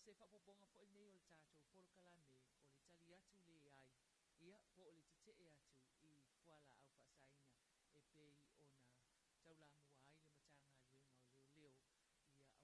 se faaopoopoga foi lenei o le tatou polokalame o le tali atu leai, ia, po o le tetee atu i fualaau faasaina e pei ona taulamua ai le Matagaluega o Leoleo, ia,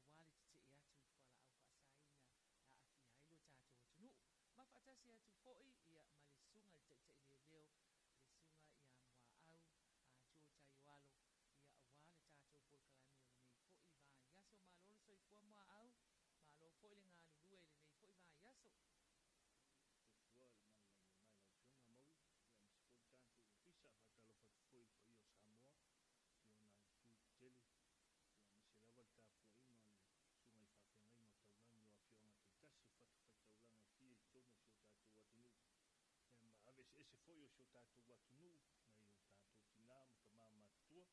aua le tetee atu i fualaau faasaina e aafia ai lo tatou atunuu. Ma faatasi atu foi, ia, ma le susuga i le Taitai Leoleo, le Susuga ia Muaau Joe Taioalo, ia, aua le tatou polokalame o lenei foi vaiaso. Malo le soifua Muaau, malo foi le galulue i lenei foi vaiaso. Soifua le manulagi mai lau Afioga Maui, ia aemaise foi le tatou Ofisa. Faatalofa atu foi i le paia o Samoa i ona itu tetele, ia aemaise lava le tapuaiga a le Susuga i Faafeagaiga o Taulagi o afioaga taitasi o fatafaitaulaga e fia i totonu o si o tatou atunuu, ia ma aveeseese foi o si o tatou atunuu, nai o tatou tinā ma tamā matutua,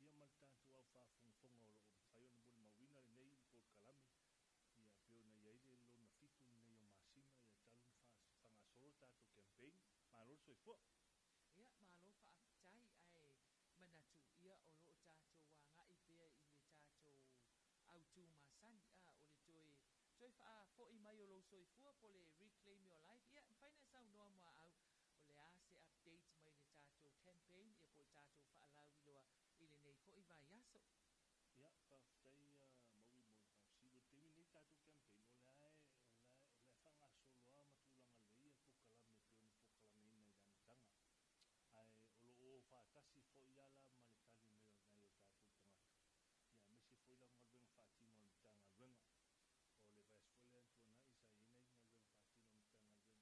ia ma le tatou au faafogafoga o lo o mafai ona molimauina lenei polokalame, ia pei ona i ai le lona 7 lenei o masina, ia talu ona faagasolo le tatou campaign. Malo le soifua. Ia, malo faafetai, ae manatu, ia, o lo o tatou agai pea i le tatou autu masani, a o le toe faafoi mai o lou soifua po o le Reclaim Your Life. Ia, mafai ona e saunoa Muaau, o le a se update mai le tatou campaign, ia, po o le tatou faalauiloa i lenei foi vaiaso? Ia, faafetai Maui mo le faafesili. O le taimi nei tatou campaign, o lea o le a faagasolo lava ma tulaga lelei le polokalame e pei ona polokalameina i le amataga. Ae o lo o faatasi foi ala ma le tali mai o nai o tatou tagata, ia aemaise foi la galuega faatino a le Matagaluega. O le vaiaso foi lea na tuanai sa i ai nai galuega faatino a le Matagaluega,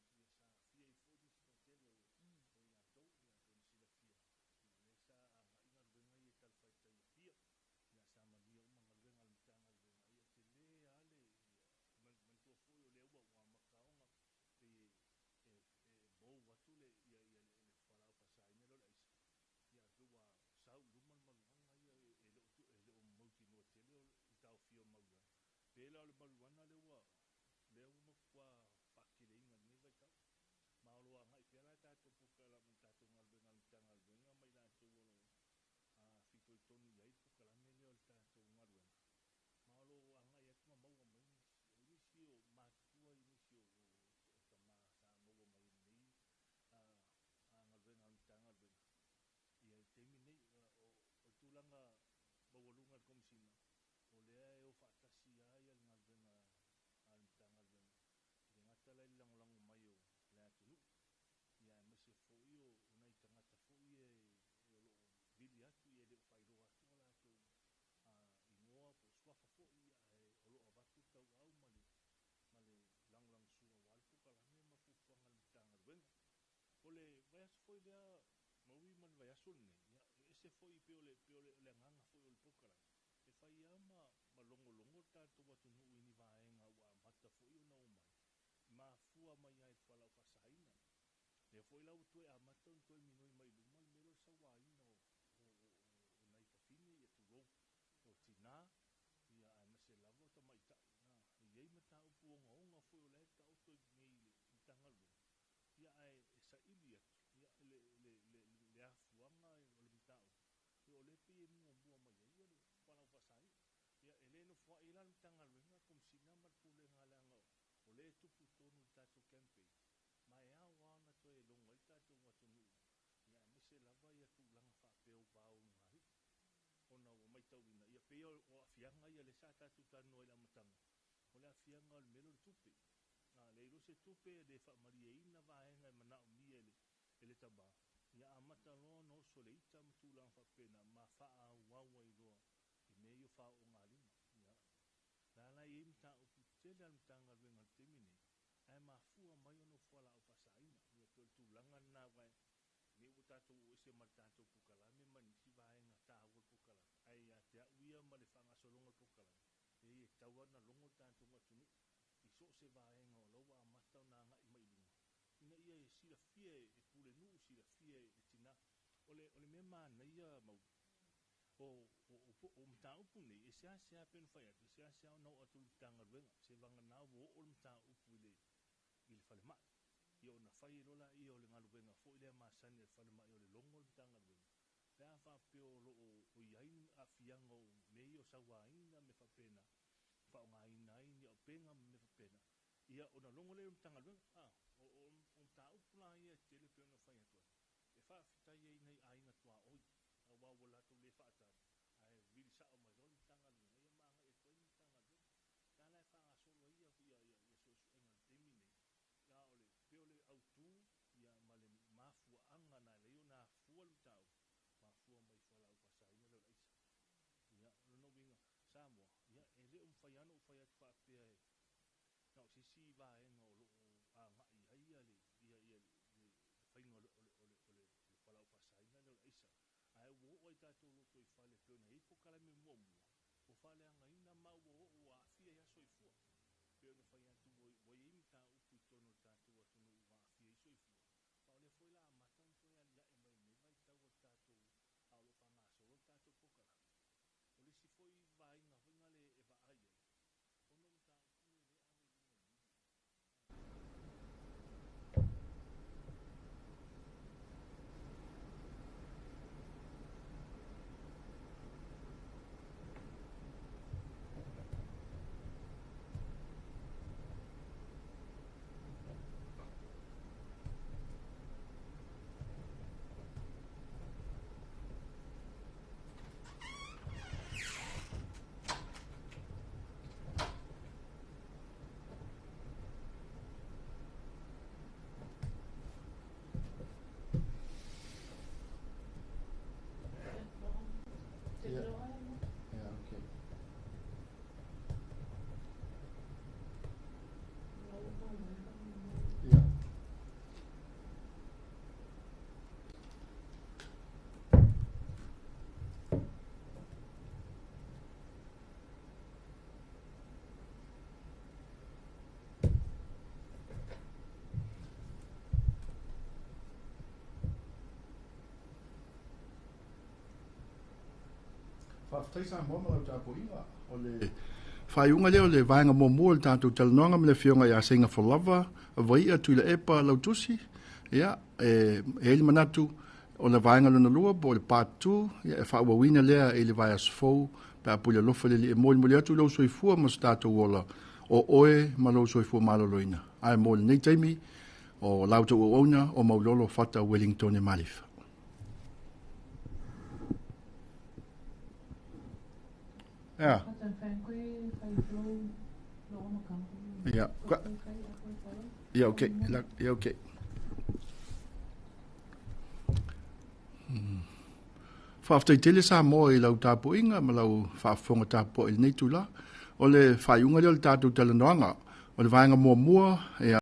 ia sa aafia ai foi nisi toatele o i latou, ia pei ona silafia, ia o lea sa agai galuega ia i talafatai i Apia, ia sa manuia uma galuega a le Matagaluega, ia tele lava le manatua foi o lea ua amata ona pei e mou atu le ia ia le fualaau faasaina lea o le aisa, ia pei ua sau i luma le maluaga ia e le o mautinoa tele o le taofia o le maluaga. Pe la o le maluaga lea ua matua faateleina i lenei vaitau. Ma o lo o agai pea la tatou polokalame, tatou galuega a le Matagaluega ma i latou o lo o fitoitonu i ai le polokalame lea o le tatou galuega. Ma o lo o agai atu ma maua mai nisi, o nisi o matutua i nisi o tama sa maua mai i lenei galuega a le Matagaluega. Ia i le taimi nei, o le tulaga maualuga i le Komesina, o lea e o faatasi lava le galuega a le Matagaluega, e le gata la i le lagolago mai o le atunuu, ia aemaise foi o nai tagata foi e o lo o vili atu, ia e le o faailoa atu o latou igoa po o suafa foi, ae o lo o avatu le tauau ma le lagolagosua aua le polokalame ma fuafuaga a le Matagaluega. O le vaiaso foi lea Maui ma le vaiaso lenei, ia e ese foi pei o le agaga foi o le polokalame, e fai lava ma logologo le tatou atunuu i ni vaega ua amata foi ona omai, mafua mai lava i le fualaau faasaina. Lea foi la ua toe amata ona toe minoi mai luma le mea lea o le sauaina o nai fafine, ia tulou, o tinā, ia aemaise lava o tamaitai. E i ai mataupu ogaoga foi o la e taoto i inei i le Matagaluega, ia ae e saili atu ia le afuaga o le mataupu, ia o lea e pei e muamua mai ai le fualaau faasaina. Ia e le nofoai la le Matagaluega, Komesina ma le Pulega leaga o lea e tupu i totonu o le tatou campaign, ma e ao lava ona toe logo ai le tatou atunuu, ia aemaise lava ia tulaga faapea o vaoga ona ua matauina, ia pei o aafiaga ia lea sa tatou talanoa i le amataga, o le aafiaga o le mea lea o le tupe. A leai loa se tupe, e le faamalieina vaega e manaomia e le tama, ia amata loa ona oso le ita ma tulaga faapena, ma faaauau ai loa i mea ia o faaoogalima. Ia, la la e i ai mataupu tetele a le Matagaluega i le taimi nei, ae mafua mai ona o fualaau faasaina. Ia pei o le tulaga lena, aua nei ua tatou oo ese ma le tatou polokalame ma nisi vaega taua o le polokalame, ae ia te au ia ma le faagasologa o le polokalame, e tatau lava ona logo le tatou atunuu i so o se vaega o la ua amata ona agai mai i luma, ina ia e silafia e pulenuu, silafia e tinā. O le mea manaia Maui, o mataupu nei, e seasea pei ona fai atu, e seasea ona oo atu i le Matagaluega, se vagana ua oo le mataupu i le falemai. Ia ona fai ai loa laia o le galuega foi lea masani a le falemai o le logo o le Matagaluega, pe a faapea o lo o i ai ni aafiaga o mea ia o sauaina ma mea faapena, faaaogaina ai ni auupega ma mea faapena. Ia, ona logo lea o le Matagaluega, a, o, o, o mataupu la ia e tele pei ona fai atu ai, e faafetai ai i nai aiga tuaoi, aua ua latou le faatali, ae vili sao mai loa le Matagaluega, ia ma agai atu ai le Matagaluega. O la e faagasolo ai ia, ia, ia suesuega i le taimi nei, a o le, pei o le autu, ia, ma le mafuaaga na ala ai ona afua le mataupu, mafua mai i fualaau faasaina lea o le aisa. Ia, o lona uiga, Samoa, ia, e le o mafai lava ona ou fai atu faapea e na o se isi vaega o lo o agai i ai le, ia, ia, le, le faiga o le, o le, o le, o le, o le fualaau faasaina lea o le aisa. Ae ua oo lava i tatou lotoifale e pei ona i ai polokalame muamua, ua faaleagaina ma ua oo ua aafia ai lava soifua. E pei ona fai atu ua, ua i ai mataupu i totonu o le tatou atunuu ua aafia ai soifua, ma o lea foi o le a amata ona toe aliae mai i lenei vaitau o le tatou, a o lo o faagasolo le tatou polokalame. O le isi foi vaaiga foi lea e vaai ai, ona o mataupu nei o lea e ave i luga o le media. Ia, okay. Ia. Faafetai Samoa ma lau tapuaiga. O le faaiuga lea o le vaega muamua o le tatou talanoaga ma le Afioga ia Seiga Folava Vai'a Tuilaepa Lautusi. Ia, e i ai le manatu o le vaega lona lua po o le part 2, ia, e faaauauina lea i le vaiaso fou pe a pule alofa le Alii. E molimoli atu i lou soifua ma so tatou ola, o oe ma lou soifua maloloina. Ae mo lenei taimi, o la outou auauna o Maulolo Fata Wellington Malifa. Ja. Ja. Ja, okay. Ja, okay. Faafetai tele Samoa i lau tapuaiga ma lau faafofoga tapuai i lenei itula. O le faaiuga lea o le tatou talanoaga, o le vaega muamua, ia,